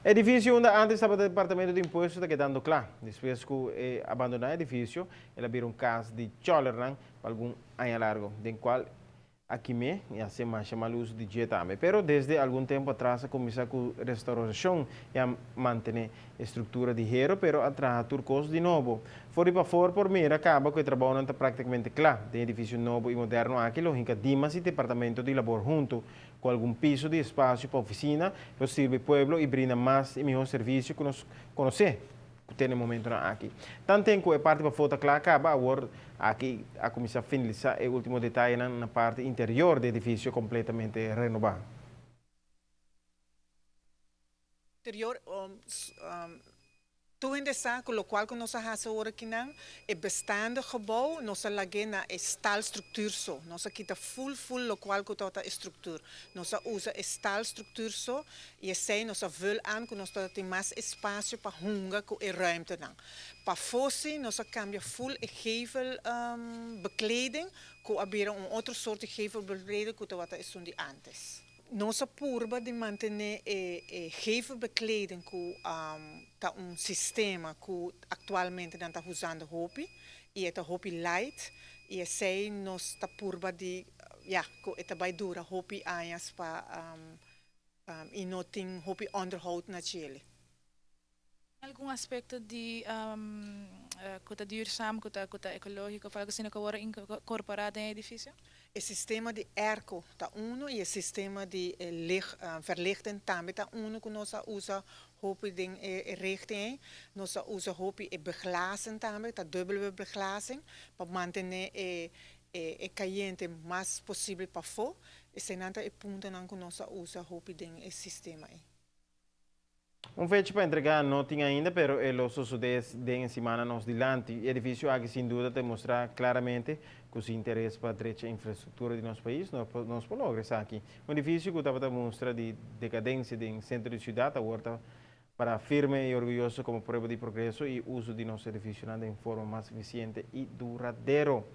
Edificio unda antes tabata Departamento di Impuesto ta kedando cla. Despues cu a abandona e edificio, el a bira un cas di chollernan pa algun aña largo, den cual aki me y a haci masha mal uso di dje tambe. Pero desde algun tempo atras a cuminsa cu restauracion y a mantene e structura di hero, pero a traha tur cos di nobo. For di pafor por mira caba cu e trabounan ta practicamente cla. Den e edificio nobo y moderno aki lo hinca Dimas y Departamento di Labor hunto, cu algun piso di espacio pa oficina, lo sirbi pueblo y brinda mas y miho servicio cu nos conoce cu te na e momentonan aki. Tanten cu e parti pafo ta cla caba, awor aki a cuminsa finalisa e ultimo detayenan na parti interior di e edificio completamente renoba. Interior, Tur hende sa ku lokual ku nos a hasi ora kinan, e bestaande gebouw nos a lag'é na e staalstructuur so. Nos a kita ful ful lokual ku tabata e structuur. Nos a usa e staalstructuur so i esei nos a vul aan ku nos tabata tin mas espasio pa hunga ku e ruimtenan. Pafó si nos a kambia ful e gevel bekleding ku a bira un otro soort di gevelbekleding ku tabata esun di ántes. Nos a purba di mantené e gevelbekleding ku ta un sistema ku aktualmente nan ta usando hopi i e ta hopi light i esei nos ta purba di ya ku e ta bai dura hopi añas pa i no tin hopi onderhoud na djele. Algun aspecto di cu ta duurzaam, cu ta ecologico, of algo asina cu awor incorpora den e edificio? E sistema di airco ta uno y e sistema di verlichting tambe ta uno cu nos a usa hopi den e richting. Nos a usa hopi e beglazen tambe, ta dubbele beglazing, pa mantene e cayente mas posibel pafo. Esey ta e puntonan cu nos a usa hopi den e sistema ey. Un fecha pa entrega no tin ainda, pero e lo sucede den siman nos dilanti. E edificio aki sin duda ta demostra claramente cu e interes pa drecha infrastructura di nos pais, nos por logra aki. Un edificio cu tabata mustra di decadencia den centro di ciudad, awor ta para firme y orguyoso como prueba di progreso y uso di nos edificio di forma mas eficiente y duradero.